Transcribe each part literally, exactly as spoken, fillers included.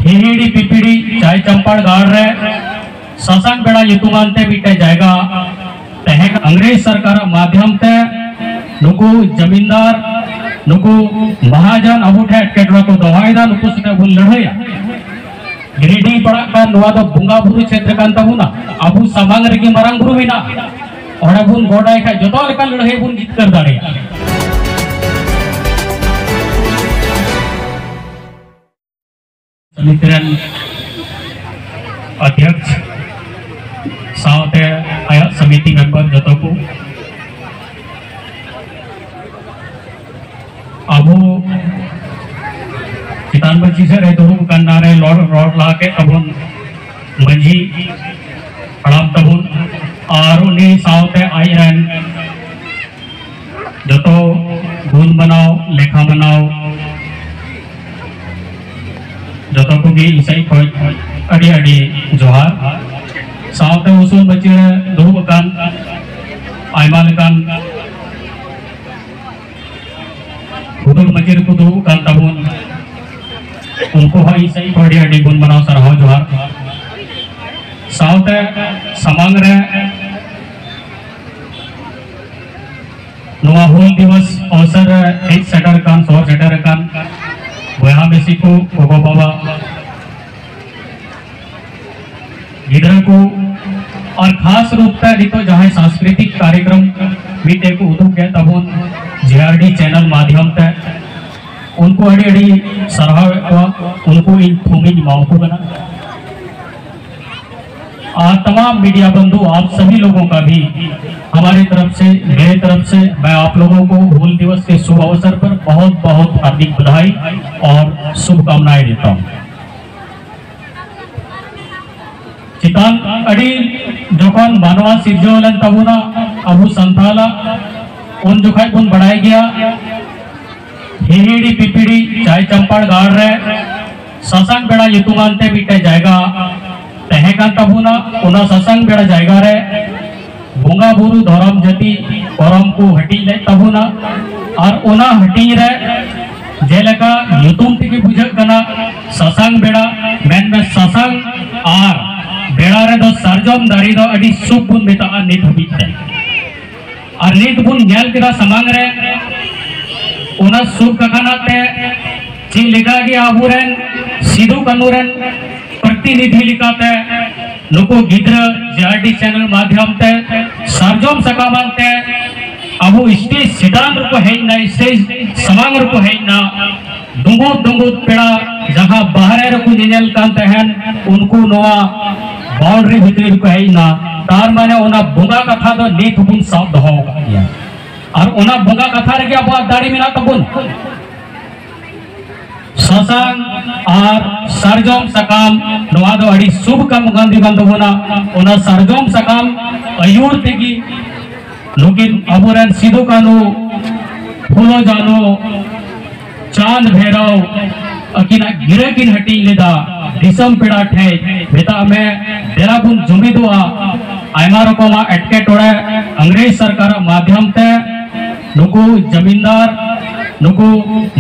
ᱦᱤᱦᱤᱲᱤ ᱯᱤᱯᱤᱲᱤ ᱪᱟᱭ ᱪᱟᱢᱯᱟᱲ ᱜᱟᱲ ᱨᱮ ᱥᱟᱥᱟᱝ ᱵᱮᱲᱟ ᱧᱩᱛᱩᱢᱟᱱ ᱛᱮ ᱢᱤᱫᱴᱮᱱ ᱡᱟᱭᱜᱟ ᱛᱟᱦᱮᱸ ᱠᱟᱱᱟ᱾ ᱤᱝᱨᱮᱡᱽ ᱥᱚᱨᱠᱟᱨᱟᱜ ᱢᱟᱫᱷᱭᱚᱢ ᱛᱮ ᱱᱩᱠᱩ ᱡᱟᱢᱤᱱᱫᱟᱨ, ᱱᱩᱠᱩ ᱢᱟᱦᱟᱡᱚᱱ ᱟᱵᱚ ᱴᱷᱮᱱ ᱮᱴᱠᱮᱴᱚᱬᱮ ᱠᱚ ᱫᱚᱦᱚᱭᱮᱫᱟ, ᱱᱩᱠᱩ ᱥᱟᱛᱮ ᱵᱚᱱ ᱞᱟᱹᱲᱦᱟᱹᱭᱟ᱾ ᱜᱤᱨᱤᱰᱤ ᱯᱟᱲᱟᱜ ᱠᱟᱱ ᱱᱚᱣᱟ ᱫᱚ ᱵᱚᱸᱜᱟ ᱵᱩᱨᱩ ᱪᱷᱮᱛᱨᱚ ᱠᱟᱱ ᱛᱟᱵᱚᱱᱟ, ᱟᱵᱚ ᱥᱟᱢᱟᱝ ᱨᱮᱜᱮ ᱢᱟᱨᱟᱝ ᱵᱩᱨᱩ ᱢᱮᱱᱟᱜᱼᱟ᱾ ᱚᱸᱰᱮ ᱵᱚᱱ ᱜᱚᱰᱟᱭ ᱠᱷᱟᱱ ᱡᱚᱛᱚ ᱞᱮᱠᱟᱱ ᱞᱟᱹᱲᱦᱟᱹᱭ ᱵᱚᱱ ᱡᱤᱛᱠᱟᱹᱨ ᱫᱟᱲᱮᱭᱟᱜᱼᱟ᱾ ᱥᱚᱢᱤᱛᱤ ᱨᱮᱱ ᱚᱫᱷᱭᱚᱠᱥ ᱥᱟᱶᱛᱮ ᱟᱭᱟᱜ ᱥᱚᱢᱤᱛᱤ ᱢᱮᱢᱵᱟᱨ ᱡᱚᱛᱚ ᱠᱚ, ᱟᱵᱚ ᱪᱮᱛᱟᱱ ᱢᱟᱹᱡᱷᱤ ᱥᱮᱫ ᱨᱮ ᱫᱩᱲᱩᱵ ᱟᱠᱟᱱ ᱱᱟᱨᱮ ᱨᱚᱲ, ᱨᱚᱲ ᱞᱟᱦᱟ ᱠᱮᱫ ᱛᱟᱵᱚᱱ ᱢᱟᱹᱡᱷᱤ ᱦᱟᱲᱟᱢ ᱛᱟᱵᱚᱱ, ᱟᱨ ᱩᱱᱤ ᱥᱟᱶᱛᱮ ᱟᱡ ᱨᱮᱱ ᱡᱚᱛᱚ ᱜᱩᱱ ᱢᱟᱱᱟᱣ, ᱞᱮᱠᱷᱟ ᱢᱟᱱᱟᱣ, ᱡᱚᱛᱚ ᱠᱚᱜᱮ ᱤᱧ ᱥᱮᱫ ᱠᱷᱚᱱ ᱟᱹᱰᱤ ᱟᱹᱰᱤ ᱡᱚᱦᱟᱨ᱾ ᱥᱟᱶᱛᱮ ᱩᱥᱩᱞ ᱢᱟᱹᱪᱤ ᱨᱮ ᱫᱩᱲᱩᱵ ᱟᱠᱟᱱ ᱟᱭᱢᱟ ᱞᱮᱠᱟᱱ ᱦᱩᱫᱩᱲ ᱢᱟᱹᱪᱤ ᱨᱮᱠᱚ ᱫᱩᱲᱩᱵ ᱟᱠᱟᱱ ᱛᱟᱵᱚᱱ, ᱩᱱᱠᱩ ᱦᱚᱸ ᱤᱧ ᱥᱮᱫ ᱠᱷᱚᱱ ᱟᱹᱰᱤ ᱟᱹᱰᱤ ᱜᱩᱱ ᱢᱟᱱᱟᱣ ᱥᱟᱨᱦᱟᱣ ᱡᱚᱦᱟᱨ᱾ ᱥᱟᱶᱛᱮ ᱥᱟᱢᱟᱝ ᱨᱮ ᱱᱚᱣᱟ ᱦᱩᱞ ᱫᱤᱵᱚᱥ ᱚᱵᱥᱚᱨ ᱨᱮ ᱦᱮᱡ ᱥᱮᱴᱮᱨ ᱟᱠᱟᱱ, ᱥᱚᱦᱚᱨ ᱥᱮᱴᱮᱨ ᱟᱠᱟᱱ ᱵᱚᱭᱦᱟ ᱢᱤᱥᱤ ᱠᱚ, ᱜᱚᱜᱚ ᱵᱟᱵᱟ, ᱜᱤᱫᱽᱨᱟᱹ ᱠᱚ, ᱟᱨ ᱠᱷᱟᱥ ᱨᱩᱯ ᱛᱮ ᱱᱤᱛᱚᱜ ᱡᱟᱦᱟᱸᱭ ᱥᱟᱝᱥᱠᱨᱤᱛᱤᱠ ᱠᱟᱨᱭᱚᱠᱨᱚᱢ ᱢᱤᱫᱴᱮᱡ ᱠᱚ ᱩᱫᱩᱜ ᱠᱮᱫ ᱛᱟᱵᱚᱱ ᱡᱮ ᱟᱨ ᱰᱤ ᱪᱮᱱᱮᱞ ᱢᱟᱫᱷᱭᱚᱢ ᱛᱮ, ᱩᱱᱠᱩ ᱟᱹᱰᱤ ᱟᱹᱰᱤ ᱥᱟᱨᱦᱟᱣᱮᱫ ᱠᱚᱣᱟ, ᱩᱱᱠᱩ ᱤᱧ ᱛᱷᱩᱢᱤᱧ ᱮᱢᱟ ᱠᱚ ᱠᱟᱱᱟ᱾ और तमाम मीडिया बंधु, आप सभी लोगों का भी हमारी तरफ से, मेरी तरफ से, मैं आप लोगों को हूल दिवस के शुभ अवसर पर बहुत बहुत हार्दिक बधाई और शुभकामनाएं देता हूँ। ᱪᱮᱛᱟᱱ ᱟᱹᱰᱤ ᱡᱚᱠᱷᱚᱱ ᱢᱟᱱᱣᱟ ᱥᱤᱨᱡᱟᱹᱣ ᱞᱮᱱ ᱛᱟᱵᱚᱱᱟ ᱟᱵᱚ ᱥᱟᱱᱛᱟᱞᱟᱜ, ᱩᱱ ᱡᱚᱠᱷᱟᱡ ᱵᱚᱱ ᱵᱟᱲᱟᱭ ᱜᱮᱭᱟ, ᱦᱤᱦᱤᱲᱤ ᱯᱤᱯᱤᱲᱤ ᱪᱟᱭ ᱪᱟᱢᱯᱟᱲ ᱜᱟᱲ ᱨᱮ ᱥᱟᱥᱟᱝ ᱵᱮᱲᱟ ᱧᱩᱛᱩᱢᱟᱱ ᱛᱮ ᱢᱤᱫᱴᱮᱡ ᱡᱟᱭᱜᱟ ᱛᱟᱦᱮᱸ ᱠᱟᱱ ᱛᱟᱵᱚᱱᱟ᱾ ᱚᱱᱟ ᱥᱟᱥᱟᱝ ᱵᱮᱲᱟ ᱡᱟᱭᱜᱟ ᱨᱮ ᱵᱚᱸᱜᱟ ᱵᱩᱨᱩ ᱫᱷᱚᱨᱚᱢ ᱡᱟᱹᱛᱤ ᱠᱚᱨᱚᱢ ᱠᱚ ᱦᱟᱹᱴᱤᱧ ᱞᱮᱫ ᱛᱟᱵᱚᱱᱟ᱾ ᱟᱨ ᱚᱱᱟ ᱦᱟᱹᱴᱤᱧ ᱨᱮ ᱡᱮᱞᱮᱠᱟ ᱧᱩᱛᱩᱢ ᱛᱮᱜᱮ ᱵᱩᱡᱷᱟᱹᱜ ᱠᱟᱱᱟ, ᱥᱟᱥᱟᱝ ᱵᱮᱲᱟ, ᱢᱮᱱᱢᱮ ᱥᱟᱥᱟᱝ ᱟᱨ ᱵᱮᱲᱟ ᱨᱮᱫᱚ ᱥᱟᱨᱡᱚᱢ ᱫᱟᱨᱮ ᱫᱚ ᱟᱹᱰᱤ ᱥᱩᱵ ᱵᱚᱱ ᱢᱮᱛᱟᱜᱼᱟ ᱱᱤᱛ ᱦᱟᱹᱵᱤᱡ ᱛᱮ᱾ ᱟᱨ ᱱᱤᱛ ᱵᱚᱱ ᱧᱮᱞ ᱠᱮᱫᱟ ᱥᱟᱢᱟᱝ ᱨᱮ, ᱚᱱᱟ ᱥᱩᱵ ᱠᱟᱠᱷᱟᱱᱟ ᱛᱮ ᱪᱮᱫ ᱞᱮᱠᱟ ᱜᱮ ᱟᱵᱚᱨᱮᱱ ᱥᱤᱫᱩ ᱠᱟᱹᱱᱩ ᱨᱮᱱ ᱯᱨᱚᱛᱤᱱᱤᱫᱷᱤ ᱞᱮᱠᱟᱛᱮ ᱱᱩᱠᱩ ᱜᱤᱫᱽᱨᱟᱹ ᱡᱮ ᱟᱨ ᱰᱤ ᱪᱮᱱᱮᱞ ᱢᱟᱫᱽᱫᱷᱚᱢ ᱛᱮ ᱥᱟᱨᱡᱚᱢ ᱥᱟᱠᱟᱢ ᱟᱱᱛᱮ ᱟᱵᱚ ᱥᱴᱮᱡᱽ ᱪᱮᱛᱟᱱ ᱨᱮᱠᱚ ᱦᱮᱡ ᱮᱱᱟ, ᱥᱴᱮᱡᱽ ᱥᱟᱢᱟᱝ ᱨᱮᱠᱚ ᱦᱮᱡ ᱮᱱᱟ᱾ ᱰᱩᱸᱵᱩᱜ ᱰᱩᱸᱵᱩᱜ ᱯᱮᱲᱟ ᱡᱟᱦᱟᱸ ᱵᱟᱦᱨᱮ ᱨᱮᱠᱚ ᱧᱮᱧᱮᱞ ᱠᱟᱱ ᱛᱟᱦᱮᱱ, ᱩᱱᱠᱩ ᱱᱚᱣᱟ ᱵᱟᱣᱩᱱᱰᱟᱨᱤ ᱵᱷᱤᱛᱨᱤ ᱨᱮᱠᱚ ᱦᱮᱡ ᱮᱱᱟ᱾ ᱛᱟᱨ ᱢᱟᱱᱮ ᱚᱱᱟ ᱵᱚᱸᱜᱟ ᱠᱟᱛᱷᱟ ᱫᱚ ᱱᱤᱛ ᱦᱚᱸᱵᱚᱱ ᱥᱟᱵ ᱫᱚᱦᱚ ᱟᱠᱟᱫ ᱜᱮᱭᱟ᱾ ᱟᱨ ᱚᱱᱟ ᱵᱚᱸᱜᱟ ᱠᱟᱛᱷᱟ ᱨᱮᱜᱮ ᱟᱵᱚᱣᱟᱜ ᱫᱟᱲᱮ ᱢᱮᱱᱟᱜ ᱛᱟᱵᱚᱱ᱾ ᱥᱟᱥᱟᱝ ᱟᱨ ᱥᱟᱨᱡᱚᱢ ᱥᱟᱠᱟᱢ, ᱱᱚᱣᱟ ᱫᱚ ᱟᱹᱰᱤ ᱥᱩᱵ ᱠᱟᱹᱢᱤ ᱠᱟᱱ ᱛᱟᱵᱚᱱᱟ᱾ ᱚᱱᱟ ᱥᱟᱨᱡᱚᱢ ᱥᱟᱠᱟᱢ ᱟᱹᱭᱩᱨ ᱛᱮᱜᱮ ᱱᱩᱠᱤᱱ ᱟᱵᱚᱨᱮᱱ ᱥᱤᱫᱩ ᱠᱟᱹᱱᱩ, ᱯᱷᱩᱞᱳ ᱡᱷᱟᱱᱳ, ᱪᱟᱸᱫ ᱵᱷᱮᱨᱟᱣ ᱟᱹᱠᱤᱱᱟᱜ ᱜᱤᱨᱟᱹ ᱠᱤᱱ ᱦᱟᱹᱴᱤᱧ ᱞᱮᱫᱟ ᱫᱤᱥᱚᱢ ᱯᱮᱲᱟ ᱴᱷᱮᱡ᱾ ᱢᱮᱛᱟᱜ ᱢᱮ, ᱫᱮᱞᱟ ᱵᱚᱱ ᱡᱩᱢᱤᱫᱚᱜᱼᱟ᱾ ᱟᱭᱢᱟ ᱨᱚᱠᱚᱢᱟᱜ ᱮᱴᱠᱮᱴᱚᱬᱮ ᱤᱝᱨᱮᱡᱽ ᱥᱚᱨᱠᱟᱨᱟᱜ ᱢᱟᱫᱽᱫᱷᱚᱢ ᱛᱮ ᱱᱩᱠᱩ ᱡᱟᱢᱤᱱᱫᱟᱨ, ᱱᱩᱠᱩ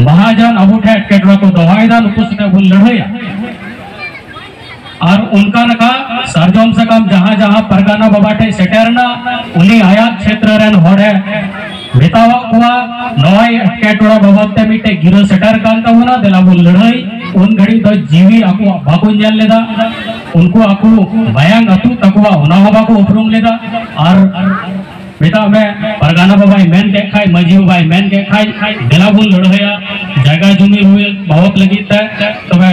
ᱢᱟᱦᱟᱡᱚᱱ ᱟᱵᱚ ᱴᱷᱮᱱ ᱮᱴᱠᱮᱴᱚᱬᱮ ᱠᱚ ᱫᱚᱦᱚᱭᱮᱫᱟ, ᱱᱩᱠᱩ ᱥᱟᱛᱮ ᱵᱚᱱ ᱞᱟᱹᱲᱦᱟᱹᱭᱟ᱾ ᱟᱨ ᱚᱱᱠᱟ ᱞᱮᱠᱟ ᱥᱟᱨᱡᱚᱢ ᱥᱟᱠᱟᱢ ᱡᱟᱦᱟᱸ ᱡᱟᱦᱟᱸ ᱯᱟᱨᱜᱟᱱᱟ ᱵᱟᱵᱟ ᱴᱷᱮᱱ ᱥᱮᱴᱮᱨ ᱮᱱᱟ, ᱩᱱᱤ ᱟᱭᱟᱜ ᱠᱷᱮᱛᱨᱚ ᱨᱮᱱ ᱦᱚᱲᱮ ᱢᱮᱛᱟᱣᱟᱜ ᱠᱚᱣᱟ, ᱱᱚᱜᱼᱚᱭ ᱮᱴᱠᱮᱴᱚᱬᱮ ᱵᱟᱵᱚᱫ ᱛᱮ ᱢᱤᱫᱴᱮᱡ ᱜᱤᱨᱟᱹ ᱥᱮᱴᱮᱨ ᱠᱟᱱ ᱛᱟᱵᱚᱱᱟ, ᱫᱮᱞᱟ ᱵᱚᱱ ᱞᱟᱹᱲᱦᱟᱹᱭ᱾ ᱩᱱ ᱜᱷᱟᱹᱲᱤᱡ ᱫᱚ ᱡᱤᱣᱤ ᱟᱠᱚᱣᱟᱜ ᱵᱟᱠᱚ ᱧᱮᱞ ᱞᱮᱫᱟ, ᱩᱱᱠᱩ ᱟᱠᱚ ᱢᱟᱭᱟᱝ ᱟᱹᱛᱩᱜ ᱛᱟᱠᱚᱣᱟ ᱚᱱᱟ ᱦᱚᱸ ᱵᱟᱠᱚ ᱩᱯᱨᱩᱢ ᱞᱮᱫᱟ᱾ ᱟᱨ ᱢᱮᱛᱟᱜ ᱢᱮ, ᱯᱟᱨᱜᱟᱱᱟ ᱵᱟᱵᱟᱭ ᱢᱮᱱ ᱠᱮᱫ ᱠᱷᱟᱡ, ᱢᱟᱹᱡᱷᱤ ᱵᱟᱵᱟᱭ ᱢᱮᱱ ᱠᱮᱫ ᱠᱷᱟᱡ, ᱫᱮᱞᱟ ᱵᱚᱱ ᱞᱟᱹᱲᱦᱟᱹᱭᱟ ᱡᱟᱭᱜᱟ ᱡᱩᱢᱤ ᱦᱩᱭ ᱵᱟᱵᱚᱫ ᱞᱟᱹᱜᱤᱫ ᱛᱮ, ᱛᱚᱵᱮ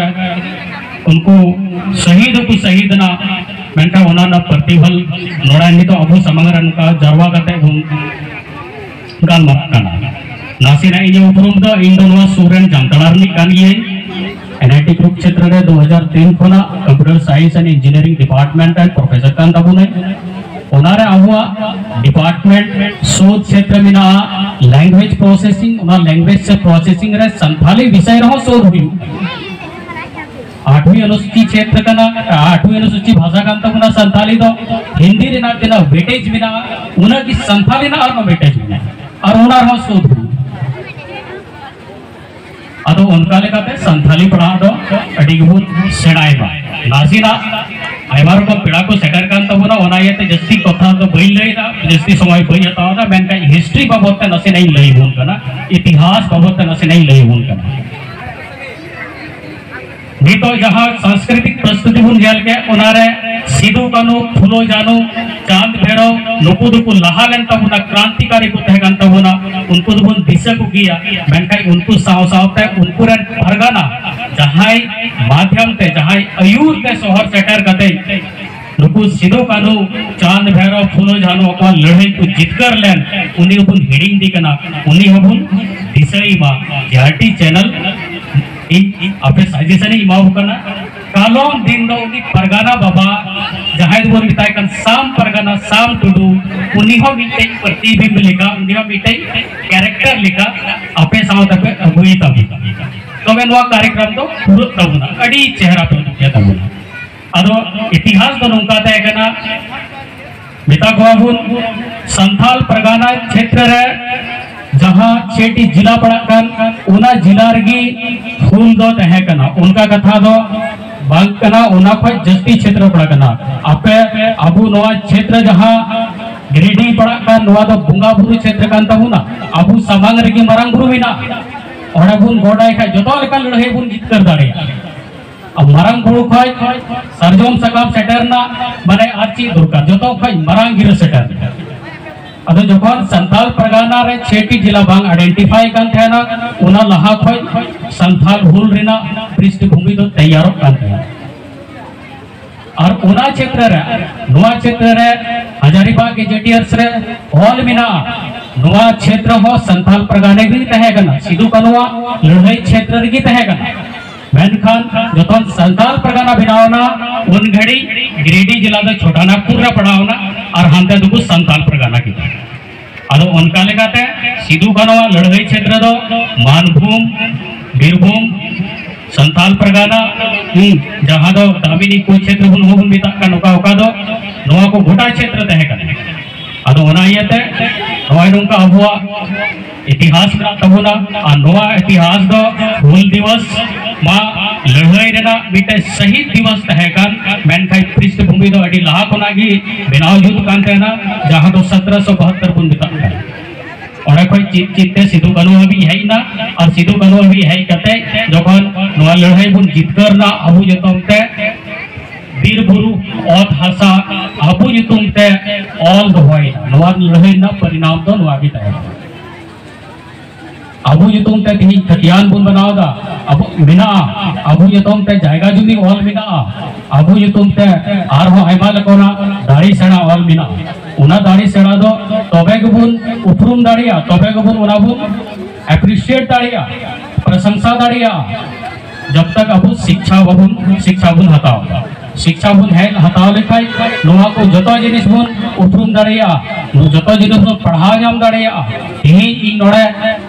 ᱩᱱᱠᱩ ᱥᱟᱹᱦᱤᱫ ᱦᱚᱸᱠᱚ ᱥᱟᱹᱦᱤᱫ ᱮᱱᱟ᱾ ᱢᱮᱱᱠᱷᱟᱱ ᱚᱱᱟ ᱨᱮᱱᱟᱜ ᱯᱨᱚᱛᱤᱯᱷᱚᱞ ᱱᱚᱰᱮ ᱱᱤᱛᱚᱜ ᱟᱵᱚ ᱥᱟᱢᱟᱝ ᱨᱮ ᱱᱚᱝᱠᱟ ᱡᱟᱨᱣᱟ ᱠᱟᱛᱮ ᱵᱚᱱ ᱜᱟᱞᱢᱟᱨᱟᱜ ᱠᱟᱱᱟ᱾ ᱱᱟᱥᱮᱱᱟᱜ ᱤᱧᱟᱹᱜ ᱩᱯᱨᱩᱢ ᱫᱚ, ᱤᱧ ᱫᱚ ᱱᱚᱣᱟ ᱥᱩᱨ ᱨᱮᱱ ᱡᱟᱢᱛᱟᱲᱟ ᱨᱤᱱᱤᱡ ᱠᱟᱱ ᱜᱤᱭᱟᱹᱧ᱾ ᱮᱱ ᱟᱭ ᱴᱤ ᱜᱨᱩᱯ ᱪᱷᱮᱛᱨᱚ ᱨᱮ ᱫᱩ ᱦᱟᱡᱟᱨ ᱛᱤᱱ ᱠᱷᱚᱱᱟᱜ Computer Science and Engineering Department ᱨᱮᱱ professor ᱠᱟᱱ ᱛᱟᱵᱚᱱᱟᱹᱧ᱾ ᱚᱱᱟᱨᱮ ᱟᱵᱚᱣᱟᱜ department ᱥᱳᱫᱷ ᱪᱷᱮᱛᱨᱚ ᱢᱮᱱᱟᱜᱼᱟ language processing, ᱚᱱᱟ language ᱥᱮ processing ᱨᱮ ᱥᱟᱱᱛᱷᱟᱞᱤ ᱵᱤᱥᱚᱭ ᱨᱮᱦᱚᱸ ᱥᱳᱫᱷ ᱦᱩᱭᱩᱜ ᱠᱟᱱᱟ᱾ ᱟᱴᱷᱣᱤ ᱚᱱᱩᱥᱩᱪᱤ ᱪᱷᱮᱛᱨᱚ ᱠᱟᱱᱟ, ᱟᱴᱷᱣᱤ ᱚᱱᱩᱥᱩᱪᱤ ᱵᱷᱟᱥᱟ ᱠᱟᱱ ᱛᱟᱵᱚᱱᱟ ᱥᱟᱱᱛᱷᱟᱞᱤ ᱫᱚ, ᱦᱤᱱᱫᱤ ᱨᱮᱱᱟᱜ ᱛᱤᱱᱟᱹᱜ weightage ᱢᱮᱱᱟᱜᱼᱟ, ᱩᱱᱟᱹᱜ ᱜᱮ ᱥᱟᱱᱛᱷᱟᱞᱤ ᱨᱮᱱᱟᱜ ᱟᱨᱦᱚᱸ weightage ᱢᱮᱱᱟᱜᱼᱟ, ᱟᱨ ᱚᱱᱟ ᱨᱮᱦᱚᱸ ᱥᱳᱫᱷ ᱦᱩᱭᱩᱜᱼᱟ᱾ ᱟᱫᱚ ᱚᱱᱠᱟ ᱞᱮᱠᱟᱛᱮ ᱥᱟᱱᱛᱷᱟᱞᱤ ᱯᱟᱲᱦᱟᱜ ᱫᱚ ᱟᱹᱰᱤ ᱜᱮᱵᱚᱱ ᱥᱮᱬᱟᱭ ᱢᱟ᱾ ᱱᱟᱥᱮᱱᱟᱜ ᱟᱭᱢᱟ ᱨᱚᱠᱚᱢ ᱯᱮᱲᱟ ᱠᱚ ᱥᱮᱴᱮᱨ ᱠᱟᱱ ᱛᱟᱵᱚᱱᱟ, ᱚᱱᱟ ᱤᱭᱟᱹᱛᱮ ᱡᱟᱹᱥᱛᱤ ᱠᱟᱛᱷᱟ ᱫᱚ ᱵᱟᱹᱧ ᱞᱟᱹᱭᱫᱟ, ᱡᱟᱹᱥᱛᱤ ᱥᱚᱢᱚᱭ ᱵᱟᱹᱧ ᱦᱟᱛᱟᱣ ᱮᱫᱟ, ᱢᱮᱱᱠᱷᱟᱱ ᱦᱤᱥᱴᱨᱤ ᱵᱟᱵᱚᱫ ᱛᱮ ᱱᱟᱥᱮᱱᱟᱜ ᱤᱧ ᱞᱟᱹᱭ ᱟᱵᱚᱱ ᱠᱟᱱᱟ, ᱤᱛᱤᱦᱟᱥ ᱵᱟᱵᱚᱫ ᱛᱮ ᱱᱟᱥᱮᱱᱟᱜ ᱤᱧ ᱞᱟᱹᱭ ᱟᱵᱚᱱ ᱠᱟᱱᱟ᱾ ᱱᱤᱛᱚᱜ ᱡᱟᱦᱟᱸ ᱥᱟᱝᱥᱠᱨᱤᱛᱤᱠ ᱯᱨᱚᱥᱛᱩᱛᱤ ᱵᱚᱱ ᱧᱮᱞ ᱠᱮᱫ, ᱚᱱᱟᱨᱮ ᱥᱤᱫᱩ ᱠᱟᱹᱱᱦᱩ, ᱯᱷᱩᱞᱳ ᱡᱷᱟᱱᱩ, ᱪᱟᱸᱫᱽ ᱵᱷᱮᱨᱚ, ᱱᱩᱠᱩ ᱫᱚᱠᱚ ᱞᱟᱦᱟ ᱞᱮᱱ ᱛᱟᱵᱚᱱᱟ, ᱠᱨᱟᱱᱛᱤᱠᱟᱨᱤ ᱠᱚ ᱛᱟᱦᱮᱸ ᱠᱟᱱ ᱛᱟᱵᱚᱱᱟ, ᱩᱱᱠᱩ ᱫᱚᱵᱚᱱ ᱫᱤᱥᱟᱹ ᱠᱚᱜᱮᱭᱟ᱾ ᱢᱮᱱᱠᱷᱟᱱ ᱩᱱᱠᱩ ᱥᱟᱶ ᱥᱟᱶᱛᱮ ᱩᱱᱠᱩ ᱨᱮᱱ ᱯᱟᱨᱜᱟᱱᱟ ᱡᱟᱦᱟᱸᱭ ᱢᱟᱫᱷᱭᱚᱢ ᱛᱮ, ᱡᱟᱦᱟᱸᱭ ᱟᱹᱭᱩᱨ ᱛᱮ ᱥᱚᱦᱚᱨ ᱥᱮᱴᱮᱨ ᱠᱟᱛᱮ ᱱᱩᱠᱩ ᱥᱤᱫᱩ ᱠᱟᱹᱱᱦᱩ, ᱪᱟᱸᱫᱽ ᱵᱷᱮᱨᱚ, ᱯᱷᱩᱞᱳ ᱡᱷᱟᱱᱚ ᱟᱠᱚᱣᱟᱜ ᱞᱟᱹᱲᱦᱟᱹᱭ ᱠᱚ ᱡᱤᱛᱠᱟᱹᱨ ᱞᱮᱱ, ᱩᱱᱤ ᱦᱚᱸᱵᱚᱱ ᱦᱤᱲᱤᱧ ᱫᱮ ᱠᱟᱱᱟ, ᱩᱱᱤ ᱦᱚᱸᱵᱚᱱ ᱫᱤᱥᱟᱹᱭ ᱢᱟ᱾ ᱡᱮ ᱟᱨ ᱴᱤ ᱪᱮᱱᱮᱞ ᱤᱧ, ᱤᱧ ᱟᱯᱮ ᱥᱟᱡᱮᱥᱚᱱ ᱤᱧ ᱮᱢᱟ ᱠᱚ ᱠᱟᱱᱟ, ᱠᱟᱞᱚᱢ ᱫᱤᱱ ᱫᱚ ᱩᱱᱤ ᱯᱟᱨᱜᱟᱱᱟ ᱵᱟᱵᱟ, ᱡᱟᱦᱟᱸᱭ ᱫᱚᱵᱚᱱ ᱢᱮᱛᱟᱭ ᱠᱟᱱ ᱥᱟᱢ ᱯᱟᱨᱜᱟᱱᱟ, ᱥᱟᱢ ᱴᱩᱰᱩ, ᱩᱱᱤ ᱦᱚᱸ ᱢᱤᱫᱴᱮᱱ ᱯᱨᱚᱛᱤᱵᱤᱢᱵ ᱞᱮᱠᱟ, ᱩᱱᱤ ᱦᱚᱸ ᱢᱤᱫᱴᱮᱱ ᱠᱮᱨᱮᱠᱴᱟᱨ ᱞᱮᱠᱟ ᱟᱯᱮ ᱥᱟᱶ ᱛᱮᱯᱮ ᱟᱹᱜᱩᱭᱮ ᱛᱟᱵᱚᱱᱟ, ᱛᱚᱵᱮ ᱱᱚᱣᱟ ᱠᱟᱨᱭᱚᱠᱨᱚᱢ ᱫᱚ ᱯᱩᱨᱟᱹᱜ ᱛᱟᱵᱚᱱᱟ, ᱟᱹᱰᱤ ᱪᱮᱦᱨᱟ ᱯᱮ ᱩᱫᱩᱜ ᱛᱟᱵᱚᱱᱟ᱾ ᱟᱫᱚ ᱤᱛᱤᱦᱟᱥ ᱫᱚ ᱱᱚᱝᱠᱟ ᱛᱟᱦᱮᱸ ᱠᱟᱱᱟ, ᱢᱮᱛᱟ ᱠᱚᱣᱟ ᱵᱚᱱ ᱥᱟᱱᱛᱟᱞ ᱯᱟᱨᱜᱟᱱᱟ ᱪᱷᱮᱛᱨᱚ ᱨᱮ ᱡᱟᱦᱟᱸ ᱪᱷᱮᱴᱤ ᱡᱤᱞᱟ ᱯᱟᱲᱟᱜ ᱠᱟᱱ, ᱚᱱᱟ ᱡᱤᱞᱟ ᱨᱮᱜᱮ ᱦᱩᱞ ᱫᱚ ᱛᱟᱦᱮᱸ ᱠᱟᱱᱟ, ᱚᱱᱠᱟ ᱠᱟᱛᱷᱟ ᱫᱚ ᱵᱟᱝ ᱠᱟᱱᱟ, ᱚᱱᱟ ᱠᱷᱚᱡ ᱡᱟᱹᱥᱛᱤ ᱪᱷᱮᱛᱨᱚ ᱯᱟᱲᱟᱜ ᱠᱟᱱᱟ᱾ ᱟᱯᱮ, ᱟᱵᱚ ᱱᱚᱣᱟ ᱪᱷᱮᱛᱨᱚ ᱡᱟᱦᱟᱸ ᱜᱤᱨᱤᱰᱤ ᱯᱟᱲᱟᱜ ᱠᱟᱱ, ᱱᱚᱣᱟ ᱫᱚ ᱵᱚᱸᱜᱟ ᱵᱩᱨᱩ ᱪᱷᱮᱛᱨᱚ ᱠᱟᱱ ᱛᱟᱵᱚᱱᱟ᱾ ᱟᱵᱚ ᱥᱟᱢᱟᱝ ᱨᱮᱜᱮ ᱢᱟᱨᱟᱝ ᱵᱩᱨᱩ ᱢᱮᱱᱟᱜᱼᱟ, ᱚᱸᱰᱮ ᱵᱚᱱ ᱜᱚᱰᱟᱭ ᱠᱷᱟᱡ ᱡᱚᱛᱚ ᱞᱮᱠᱟᱱ ᱞᱟᱹᱲᱦᱟᱹᱭ ᱵᱚᱱ ᱡᱤᱛᱠᱟᱹᱨ ᱫᱟᱲᱮᱭᱟᱜᱼᱟ᱾ ᱟᱨ ᱢᱟᱨᱟᱝ ᱵᱩᱨᱩ ᱠᱷᱚᱡ ᱥᱟᱨᱡᱚᱢ ᱥᱟᱠᱟᱢ ᱥᱮᱴᱮᱨ ᱨᱮᱱᱟᱜ ᱢᱟᱱᱮ ᱟᱨ ᱪᱮᱫ ᱫᱚᱨᱠᱟᱨ? ᱡᱚᱛᱚ ᱠᱷᱚᱡ ᱢᱟᱨᱟᱝ ᱜᱤᱨᱟᱹ ᱥᱮᱴᱮᱨ᱾ ᱟᱫᱚ ᱡᱚᱠᱷᱚᱱ ᱥᱟᱱᱛᱟᱞ ᱯᱟᱨᱜᱟᱱᱟ ᱨᱮ ᱪᱷᱮᱴᱤ ᱡᱮᱞᱟ ᱵᱟᱝ ᱟᱭᱰᱮᱱᱴᱤᱯᱷᱟᱭ ᱠᱟᱱ ᱛᱟᱦᱮᱱᱟ, ᱚᱱᱟ ᱞᱟᱦᱟ ᱠᱷᱚᱡ ᱥᱟᱱᱛᱟᱞ ᱦᱩᱞ ᱨᱮᱱᱟᱜ ᱯᱨᱤᱥᱴᱵᱷᱩᱢᱤ ᱫᱚ ᱛᱮᱭᱟᱨᱚᱜ ᱠᱟᱱ ᱛᱟᱦᱮᱱᱟ᱾ ᱟᱨ ᱚᱱᱟ ᱪᱷᱮᱛᱨᱚ ᱨᱮ, ᱱᱚᱣᱟ ᱪᱷᱮᱛᱨᱚ ᱨᱮ ᱦᱟᱡᱟᱨᱤᱵᱟᱜ ᱜᱮᱡᱮᱴᱤᱭᱟᱨᱥ ᱨᱮ ᱚᱞ ᱢᱮᱱᱟᱜᱼᱟ, ᱱᱚᱣᱟ ᱪᱷᱮᱛᱨᱚ ᱦᱚᱸ ᱥᱟᱱᱛᱟᱞ ᱯᱟᱨᱜᱟᱱᱟ ᱜᱮ ᱛᱟᱦᱮᱸ ᱠᱟᱱᱟ, ᱥᱤᱫᱩ ᱠᱟᱹᱱᱩᱣᱟᱜ ᱞᱟᱹᱲᱦᱟᱹᱭ ᱪᱷᱮᱛᱨᱚ ᱨᱮᱜᱮ ᱛᱟᱦᱮᱸ ᱠᱟᱱᱟ᱾ ᱢᱮᱱᱠᱷᱟᱱ ᱡᱚᱠᱷᱚᱱ ᱥᱟᱱᱛᱟᱞ ᱯᱟᱨᱜᱟᱱᱟ ᱵᱮᱱᱟᱣ ᱮᱱᱟ, ᱩᱱ ᱜᱷᱟᱹᱲᱤᱡ ᱜᱤᱨᱤᱰᱤ ᱡᱮᱞᱟ ᱫᱚ ᱪᱷᱳᱴᱟ ᱱᱟᱜᱽᱯᱩᱨ ᱨᱮ ᱯᱟᱲᱟᱣ ᱮᱱᱟ ᱟᱨ ᱦᱟᱱᱛᱮ ᱫᱚᱠᱚ ᱥᱟᱱᱛᱟᱞ ᱯᱟᱨᱜᱟᱱᱟ ᱠᱮᱫᱟ᱾ ᱟᱫᱚ ᱚᱱᱠᱟ ᱞᱮᱠᱟᱛᱮ ᱥᱤᱫᱩ ᱠᱟᱹᱱᱩᱣᱟᱜ ᱞᱟᱹᱲᱦᱟᱹᱭ ᱪᱷᱮᱛᱨᱚ ᱫᱚ ᱢᱟᱱᱵᱷᱩᱢ, ᱵᱤᱨᱵᱷᱩᱢ, ᱥᱟᱱᱛᱟᱞ ᱯᱟᱨᱜᱟᱱᱟ, ᱦᱩᱸ, ᱡᱟᱦᱟᱸ ᱫᱚ ᱫᱟᱢᱤᱱᱤ ᱠᱳ ᱪᱷᱮᱛᱨᱚ ᱵᱚᱱ, ᱦᱚᱸᱵᱚᱱ ᱢᱮᱛᱟᱜ ᱠᱟᱱ, ᱚᱠᱟ ᱚᱠᱟ ᱫᱚ ᱱᱚᱣᱟ ᱠᱚ ᱜᱚᱴᱟ ᱪᱷᱮᱛᱨᱚ ᱛᱟᱦᱮᱸ ᱠᱟᱱᱟ᱾ ᱟᱫᱚ ᱚᱱᱟ ᱤᱭᱟᱹᱛᱮ ᱱᱚᱜᱼᱚᱭ ᱱᱚᱝᱠᱟ ᱟᱵᱚᱣᱟᱜ ᱤᱛᱤᱦᱟᱥ ᱢᱮᱱᱟᱜ ᱛᱟᱵᱚᱱᱟ᱾ ᱟᱨ ᱱᱚᱣᱟ ᱤᱛᱤᱦᱟᱥ ᱫᱚ ᱦᱩᱞ ᱫᱤᱵᱚᱥ ᱢᱟ ᱞᱟᱹᱲᱦᱟᱹᱭ ᱨᱮᱱᱟᱜ ᱢᱤᱫᱴᱮᱱ ᱥᱟᱹᱦᱤᱫ ᱫᱤᱵᱚᱥ ᱛᱟᱦᱮᱸ ᱠᱟᱱ, ᱢᱮᱱᱠᱷᱟᱱ ᱯᱨᱤᱥᱴᱵᱷᱩᱢᱤ ᱫᱚ ᱟᱹᱰᱤ ᱞᱟᱦᱟ ᱠᱷᱚᱱᱟᱜ ᱜᱮ ᱵᱮᱱᱟᱣ ᱡᱩᱛ ᱠᱟᱱ ᱛᱟᱦᱮᱱᱟ, ᱡᱟᱦᱟᱸ ᱫᱚ ᱥᱚᱛᱨᱚᱥᱚ ᱵᱟᱦᱟᱛᱛᱚᱨ ᱵᱚᱱ ᱢᱮᱛᱟᱜ ᱠᱟᱱᱟ᱾ ᱚᱸᱰᱮ ᱠᱷᱚᱱ ᱪᱮᱫ ᱪᱮᱫ ᱛᱮ ᱥᱤᱫᱩ ᱠᱟᱹᱱᱦᱩ ᱦᱟᱹᱵᱤᱡ ᱦᱮᱡ ᱮᱱᱟ, ᱟᱨ ᱥᱤᱫᱩ ᱠᱟᱹᱱᱦᱩ ᱦᱟᱹᱵᱤᱡ ᱦᱮᱡ ᱠᱟᱛᱮ ᱡᱚᱠᱷᱚᱱ ᱱᱚᱣᱟ ᱞᱟᱹᱲᱦᱟᱹᱭ ᱵᱚᱱ ᱡᱤᱛᱠᱟᱹᱨ ᱮᱱᱟ ᱟᱵᱚ ᱧᱩᱛᱩᱢ ᱛᱮ, ᱵᱤᱨ ᱵᱩᱨᱩ, ᱚᱛ ᱦᱟᱥᱟ ᱟᱵᱚ ᱧᱩᱛᱩᱢ ᱛᱮ ᱚᱞ ᱫᱚᱦᱚᱭᱮᱱᱟ, ᱱᱚᱣᱟ ᱞᱟᱹᱲᱦᱟᱹᱭ ᱨᱮᱱᱟᱜ ᱯᱚᱨᱤᱱᱟᱢ ᱫᱚ ᱱᱚᱣᱟ ᱜᱮ ᱛᱟᱦᱮᱸ ᱠᱟᱱᱟ᱾ ᱟᱵᱚ ᱧᱩᱛᱩᱢ ᱛᱮ ᱛᱮᱦᱮᱧ ᱠᱷᱟᱹᱛᱤᱭᱟᱱ ᱵᱚᱱ ᱵᱮᱱᱟᱣ ᱮᱫᱟ, ᱟᱵᱚ ᱢᱮᱱᱟᱜᱼᱟ, ᱟᱵᱚ ᱧᱩᱛᱩᱢ ᱛᱮ ᱡᱟᱭᱜᱟ ᱡᱩᱢᱤ ᱚᱞ ᱢᱮᱱᱟᱜᱼᱟ, ᱟᱵᱚ ᱧᱩᱛᱩᱢ ᱛᱮ ᱟᱨᱦᱚᱸ ᱟᱭᱢᱟ ᱞᱮᱠᱟᱱᱟᱜ ᱫᱟᱲᱮ ᱥᱮᱬᱟ ᱚᱞ ᱢᱮᱱᱟᱜᱼᱟ᱾ ᱚᱱᱟ ᱫᱟᱲᱮ ᱥᱮᱬᱟ ᱫᱚ ᱛᱚᱵᱮ ᱜᱮᱵᱚᱱ ᱩᱯᱨᱩᱢ ᱫᱟᱲᱮᱭᱟᱜᱼᱟ, ᱛᱚᱵᱮ ᱜᱮᱵᱚᱱ ᱚᱱᱟ ᱵᱚᱱ ᱮᱯᱨᱤᱥᱤᱭᱮᱴ ᱫᱟᱲᱮᱭᱟᱜᱼᱟ, ᱯᱨᱚᱥᱚᱝᱥᱟ ᱫᱟᱲᱮᱭᱟᱜᱼᱟ, ᱡᱟᱵ ᱛᱟᱠ ᱟᱵᱚ ᱥᱤᱠᱪᱷᱟ ᱵᱟᱵᱚᱱ, ᱥᱤᱠᱪᱷᱟ ᱵᱚᱱ ᱦᱟᱛᱟᱣᱟ᱾ ᱥᱤᱠᱪᱷᱟ ᱵᱚᱱ ᱦᱮᱡ ᱦᱟᱛᱟᱣ ᱞᱮᱠᱷᱟᱱ ᱱᱚᱣᱟ ᱠᱚ ᱡᱚᱛᱚ ᱡᱤᱱᱤᱥ ᱵᱚᱱ ᱩᱯᱨᱩᱢ ᱫᱟᱲᱮᱭᱟᱜᱼᱟ, ᱡᱚᱛᱚ ᱡᱤᱱᱤᱥ ᱵᱚᱱ ᱯᱟᱲᱦᱟᱣ ᱧᱟᱢ ᱫᱟᱲᱮᱭᱟᱜᱼᱟ᱾ ᱛᱮᱦᱮᱧ ᱤᱧ ᱱᱚᱰᱮ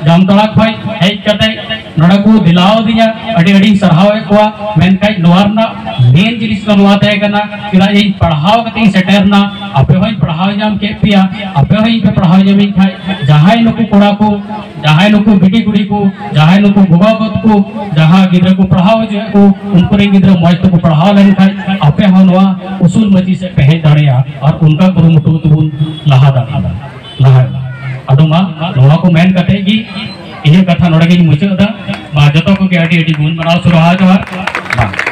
ᱡᱟᱢᱛᱟᱲᱟ ᱠᱷᱚᱱ ᱦᱮᱡ ᱠᱟᱛᱮ ᱱᱚᱰᱮ ᱠᱚ ᱫᱮᱞᱟᱣ ᱫᱤᱧᱟ, ᱟᱹᱰᱤ ᱟᱹᱰᱤᱧ ᱥᱟᱨᱦᱟᱣᱮᱫ ᱠᱚᱣᱟ᱾ ᱢᱮᱱᱠᱷᱟᱱ ᱱᱚᱣᱟ ᱨᱮᱱᱟᱜ ᱢᱮᱱ ᱡᱤᱱᱤᱥ ᱫᱚ ᱱᱚᱣᱟ ᱛᱟᱦᱮᱸ ᱠᱟᱱᱟ, ᱪᱮᱫᱟᱜ ᱤᱧ ᱯᱟᱲᱦᱟᱣ ᱠᱟᱛᱮ ᱤᱧ ᱥᱮᱴᱮᱨ ᱮᱱᱟ, ᱟᱯᱮ ᱦᱚᱸᱧ ᱯᱟᱲᱦᱟᱣ ᱧᱟᱢ ᱠᱮᱫ ᱯᱮᱭᱟ, ᱟᱯᱮ ᱦᱚᱸ ᱤᱧ ᱯᱮ ᱯᱟᱲᱦᱟᱣ ᱧᱟᱢᱤᱧ ᱠᱷᱟᱱ, ᱡᱟᱦᱟᱸᱭ ᱱᱩᱠᱩ ᱠᱚᱲᱟ ᱠᱚ, ᱡᱟᱦᱟᱸᱭ ᱱᱩᱠᱩ ᱵᱤᱴᱤ ᱠᱩᱲᱤ ᱠᱚ, ᱡᱟᱦᱟᱸᱭ ᱱᱩᱠᱩ ᱜᱚᱜᱚ ᱜᱚᱫ ᱠᱚ, ᱡᱟᱦᱟᱸ ᱜᱤᱫᱽᱨᱟᱹ ᱠᱚ ᱯᱟᱲᱦᱟᱣ ᱦᱚᱪᱚᱭᱮᱫ ᱠᱚ, ᱩᱱᱠᱩ ᱨᱮᱱ ᱜᱤᱫᱽᱨᱟᱹ ᱢᱚᱡᱽ ᱛᱮᱠᱚ ᱯᱟᱲᱦᱟᱣ ᱞᱮᱱᱠᱷᱟᱱ ᱟᱯᱮ ᱦᱚᱸ ᱱᱚᱣᱟ ᱩᱥᱩᱞ ᱢᱟᱹᱪᱤ ᱥᱮᱫ ᱯᱮ ᱦᱮᱡ ᱫᱟᱲᱮᱭᱟᱜᱼᱟ᱾ ᱟᱨ ᱚᱱᱠᱟ ᱠᱩᱨᱩᱢᱩᱴᱩ ᱛᱮᱵᱚᱱ ᱞᱟᱦᱟ ᱫᱟᱲᱮᱭᱟᱜᱼᱟ, ᱞᱟᱦᱟᱭᱟ᱾ ᱟᱫᱚ ᱢᱟ ᱱᱚᱣᱟ ᱠᱚ ᱢᱮᱱ ᱠᱟᱛᱮ ᱜᱮ ᱤᱧᱟᱹᱜ ᱠᱟᱛᱷᱟ ᱱᱚᱰᱮ ᱜᱤᱧ ᱢᱩᱪᱟᱹᱫ ᱮᱫᱟ᱾ ᱢᱟ ᱡᱚᱛᱚ ᱠᱚᱜᱮ ᱟᱹᱰᱤ ᱟᱹᱰᱤ ᱜᱩᱱ ᱢᱟᱱᱟᱣ ᱥᱟᱨᱦᱟᱣ ᱡᱚᱦᱟᱨ᱾ ᱢᱟ᱾